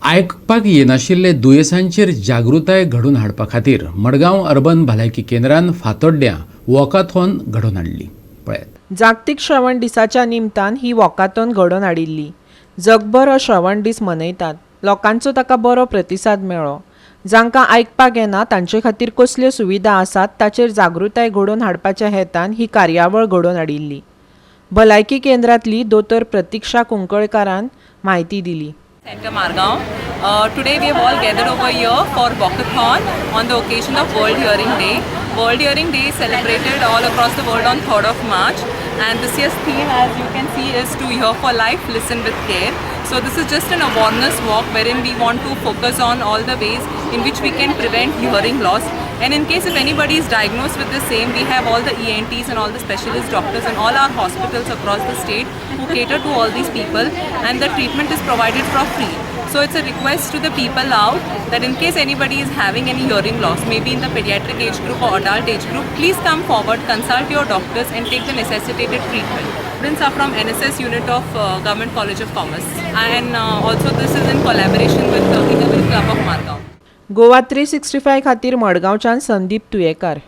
आयकपाक येनाशिल्ले दुयेंसांचेर जागृताय घडोवन हाडपा खातीर मडगांव अर्बन भलायकी केंद्रान फातोड्ड्यां वॉकाथॉन घडोवन हाडली. पळयात. जागतीक श्रवण दिसाच्या निमतान ही वॉकाथॉन घडोवन हाडिल्ली. जगभर हो श्रवण दीस मनयतात. लोकांचो ताका बरो प्रतिसाद मेळ्ळो. जांकां आयकपाक येना तांचे खातीर कसल्यो सुविधा आसात ताचेर जागृताय घडोवन हाडपाच्या हेतान ही कार्यावळ घडोवन हाडिल्ली. भलायकी केंद्रांतली दोतोर प्रतिक्षा कुंकळकारान म्हायती दिली. Center Margao. Today we have all gathered over here for Walkathon on the occasion of World Hearing Day. World Hearing Day is celebrated all across the world on 3rd of March, and this year's theme, as you can see, is to hear for life, listen with care. So this is just an awareness walk wherein we want to focus on all the ways in which we can prevent hearing loss. And in case if anybody is diagnosed with the same, we have all the ENTs and all the specialist doctors in all our hospitals across the state who cater to all these people, and the treatment is provided for free. So it's a request to the people out that in case anybody is having any hearing loss, maybe in the pediatric age group or adult age group, please come forward, consult your doctors and take the necessitated treatment. Students are from NSS unit of Government College of Commerce, and also this is in collaboration with the Inner Wheel Club of Margao. Goa 365 खातीर मडगांवच्यान संदीप तुयेकार.